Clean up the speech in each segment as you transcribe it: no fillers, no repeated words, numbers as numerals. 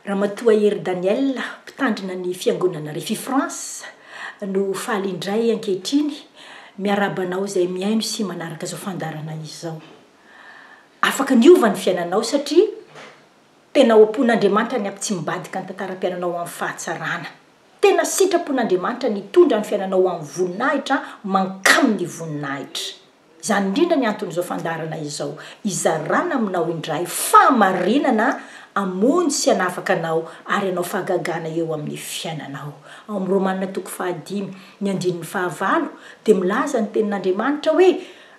Ramatoa Hery Daniel, mpitandrina ny Fiangonana Refi France no faly indray ankehitriny miarahaba anao izay mihaino sy manaraka izao fandaharana izao. Afaka niova ny fiainanao satria tena ao am-pon'Andriamanitra ny hampitsimbadika ny tantaram-piainanao amin'ny fahatsarana. Tena sitrapon'Andriamanitra ny hitondra ny fiainanao ho amin'ny voninahitra mankamin'ny voninahitra. Izany indrindra ny anton'izao fandaharana izao, hizarana aminao indray fahamarinana hamonjy sy hanafaka anao ary hanao fahagagana eo amin'ny fiainanao. Ao amin'ny Romana toko fahadimy, ny andininy fahavalo, dia milaza ny Tenin'Andriamanitra hoe,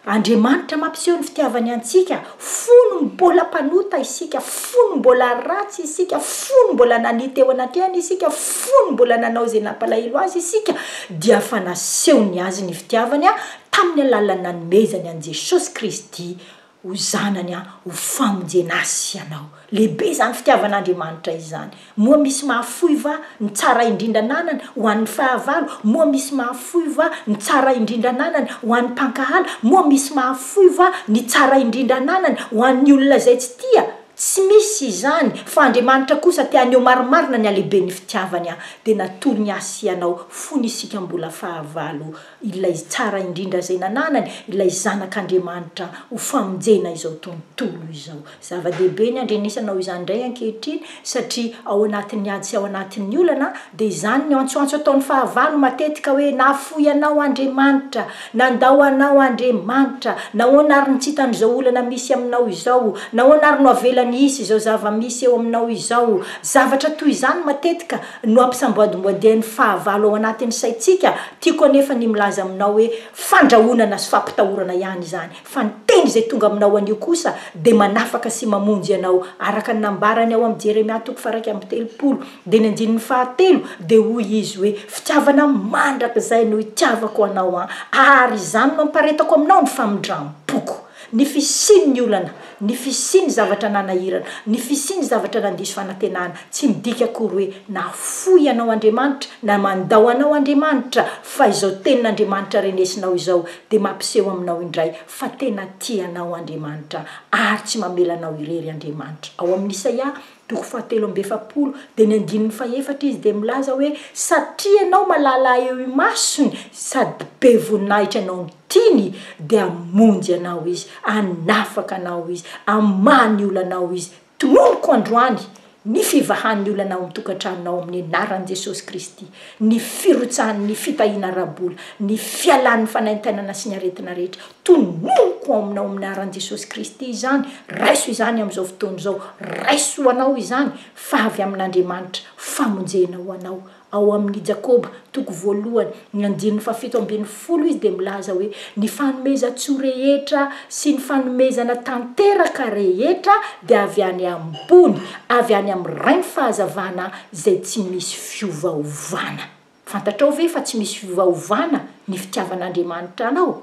Andriamanitra mampiseho ny fitiavany antsika fony mbola mpanota isika, fony mbola ratsy isika, fony mbola nania teo anatrehany isika, fony mbola nanao izay nampalahelo azy isika, dia fa nasehony azy ny fitiavany tamin'ny alalan'ny nanomezany an'i Jesosy Kristy ho Zanany ho famonjena ahy sy ianao. Lehibe izany fitiavan'Andriamanitra izany. Moa misy mahafoy va ny tsara indrindra ananany ho an'ny fahavalo? Moa misy mahafoy va ny tsara indrindra ananany ho an'ny mpankahala? Moa misy mahafoy va ny tsara indrindra ananany ho an'ny olona izay tsy tia? Tsy misy izany, fa Andriamanitra kosa te haneho marimarina ny halehiben'ny fitiavany ahy, dia natolony ahy sy ianao fony isika mbola fahavalo. Ilay tsara indrindra izay nananany, ilay Zanak'Andriamanitra ho famonjena izao tontolo izao. Zava-dehibe ny handrenesanao izany indray ankehitriny, satria ao anatin'ny ady sy ao anatin'ny olana, dia izany no antsoantso ataon'ny fahavalo matetika hoe, Nahafoy anao Andriamanitra, nandao anao Andriamanitra, nahoana ary no tsy hitany izao olana misy aminao izao, nahoana ary no avelany hisy izao zava-misy eo aminao izao. Zavatra toy izany matetika no ampisamboadimboadian'ny fahavalo ao anatin'ny saintsika, tiako anefa ny milaza aminao hoe fandrahonana sy fampitahorana ihany izany, fa ny teny izay tonga aminao anio kosa dia manafaka sy mamonjy anao, araka ny nambarany ao amin'ny Jeremia toko faha-31 dia ny andininy fahatelo dia hoy izy hoe, fitiavana mandrakizay no itiavako anao an, ary izany no amparetako aminao ny famindram-poko. Ny fisian'ny olana, ny fisian'ny zavatra nanahirana, ny fisian'ny zavatra nandiso fanantenana, tsy midika akory hoe nahafoy anao Andriamanitra na mandao anao Andriamanitra, fa izao tenin'Andriamanitra renesinao izao dia mampiseho aminao indray fa tena tia anao Andriamanitra ary tsy mamela anao irery Andriamanitra. Ao amin'ny Isaia Toko fahatelo amby efapolo, dia ny andininy fahefatra izy dia milaza hoe, Satria ianao malala eo imasony sady be voninahitra ianao no tiany, dia hamonjy anao izy, hanafaka anao izy, hamaha ny olanao izy. Tononiko androany ny fivahan'ny olana ao amin'ny tokantranonao amin'ny anaran'i Jesosy Kristy, ny firotsahan'ny fitahiana ara-bola, ny fialan'ny fanaintainana sy ny aretina rehetra. Tononiko ao aminao amin'ny anaran'i Jesosy Kristy izany, raiso izany amin'izao fotoana izao, raiso ho anao izany fa avy amin'Andriamanitra famonjena ho anao. Ao amin'ny Jakoba, toko voalohany, ny andininy fahafito ambin'ny folo izy dia milaza hoe, Ny fanomezan-tsoa rehetra sy ny fanomezana tanteraka rehetra dia avy any ambony, avy any amin'ny Rain'ny fahazavana izay tsy misy fiovaovana. Fantatrao ve fa tsy misy fiovaovana ny fitiavan'Andriamanitra anao?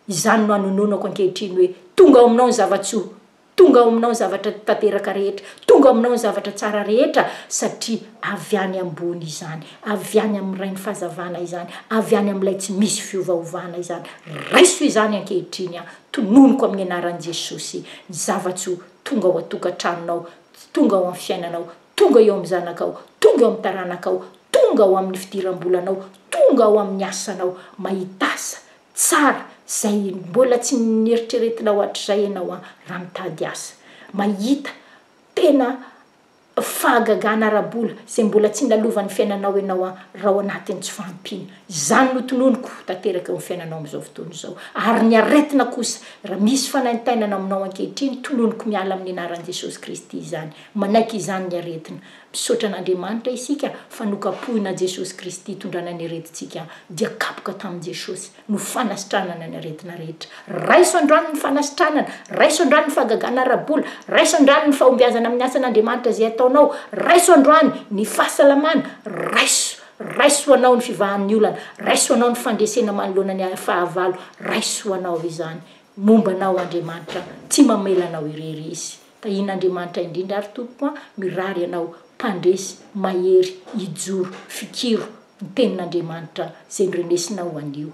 Izany no anononako ankehitriny hoe, tonga ao aminao ny zava-tsoa, tonga ao aminao ny zavatra tanteraka rehetra, tonga ao aminao ny zavatra tsara rehetra, satria avy any ambony izany, avy any amin'ny Rain'ny fahazavana izany, avy any amin'ilay tsy misy fiovaovana izany. Raiso izany ankehitriny aho, tononiko amin'ny anaran'i Jesosy ny zava-tsoa tonga ao an-tokantranonao, tonga ao amin'ny fiainanao, Tonga eo amin'ny zanakao, tonga eo amin'ny taranakao, tonga ao amin'ny fidiram-bolanao, tonga ao amin'ny asanao, mahita asa tsara izay mbola tsy nieritreretinao hatrizay ianao an, raha mitady asa. Mahita tena fahagagana ara-bola izay mbola tsy nalovan'ny fiainanao ianao an, raha ao anatin'ny tsy fahampiana. Izany no tononiko tanteraka eo amin'ny fiainanao amin'izao fotoana izao. Ary ny aretina kosa, raha misy fanaintainana aminao ankehitriny, tononiko miala amin'ny anaran'i Jesosy Kristy izany. Manaiky izany ny aretina. Misaotra an'Andriamanitra isika fa nokapohina Jesosy Kristy hitondrana ny aretintsika dia kapoka tamin'i Jesosy no fanasitranana ny aretina rehetra. Raiso androany ny fanasitranana, raiso androany ny fahagagana ara-bola, raiso androany ny fahombiazana amin'ny asan'Andriamanitra izay ataonao, raiso androany ny fahasalamana, raiso, raiso ho anao ny fivahan'ny olana, raiso ho anao ny fandresena manoloana ny fahavalo, raiso ho anao izany. Momba anao Andriamanitra, tsy mamela anao irery Izy. Tahian'Andriamanitra indrindra ary tompoko a, mirary anao mpandresy, mahery, hijoro, fikiro ny tenin'Andriamanitra izay norenesinao anio.